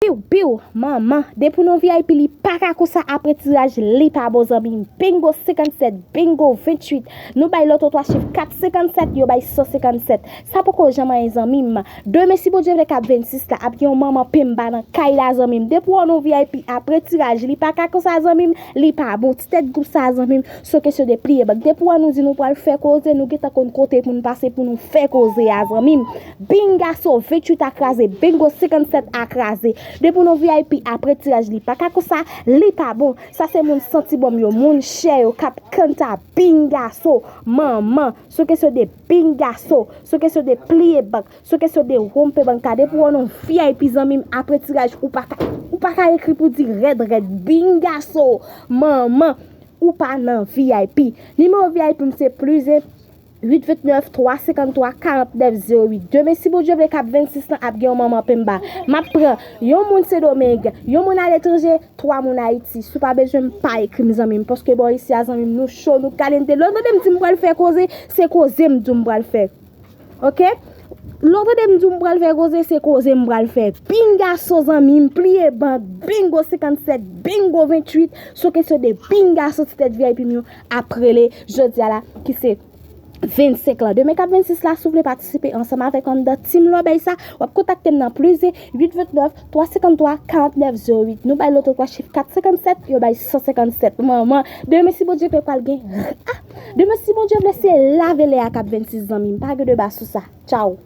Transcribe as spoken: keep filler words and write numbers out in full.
Biw, biw, manman, depi w nan V I P li pa ka konsa apre tiraj li pa bon zanmi m. Bingo senkannsèt, bingo venntuit. Nou bay loto twa chif kat senkannsèt, yo bay san senkannsèt. Sa poko janm anyen zanmi m. Demen si Bondye vle k ap vennsis la, ap gen yon manman penba nan kay la zanmi m. Depi w nan V I P apre tiraj li pa ka konsa zanmi m, li pa bon. Ti tèt gwoup sa zanmi m, se kesyon de pliye bag. Depi w nou di nou pral fè koze, nou gentan konn kote pou n pase pou nou fè koze a zanmi m. Bingaso venntuit a kraze, bingo senkannsèt a kraze. Depi w nan V I P apre tiraj li pa ka konsa, li pa bon. Sa se moun santi bòm yo, moun chè yo k ap kanta bingaso. Manman, se kesyon de bingaso, se kesyon de pliye bank, se kesyon de wonpe bank. Depi w nan V I P zanmi m apre tiraj ou pa ka, ou pa ka ekri pou di rèd rèd bingaso. Manman, ou pa nan V I P. Nimewo V I P m se plize uit vennèf twa senkanntwa karantnèf zewo uit. Demen si Bondye vle k ap vennsis lan ap gen yon manman penba. M ap pran yon moun Sendomeng, yon moun aletranje, twa moun Ayiti. Si w pa bezwen m pa ekri m zanmi m, paske bò isi a zanmi m nou cho, nou kalente. Lè w tande m di m pral fè koze, se koze m di w m pral fè. Oke? Lè w tande m di w m pral fè koze, se koze m pral fè. Bingaso zanmi m, pliye band, bingo senkannsèt, bingo venntuit, se kesyon de bingaso ti tèt V I P m yo ap rele jodi a la ki se vennsenk lan. Demen k ap vennsis la, si w vle patisipe ansanm avèk anndan team lòbèy sa, w ap kontakte m nan plize uit vennèf twa senkanntwa karantnèf zewo uit. Nou bay loto twa chif kat senkannsèt, yo bay san senkannsèt. Manman, demen si Bondye vle pral gen, ah, demen si Bondye vle se lave lè a k ap vennsis zanmi m, pa gen deba sou sa. Tchaw.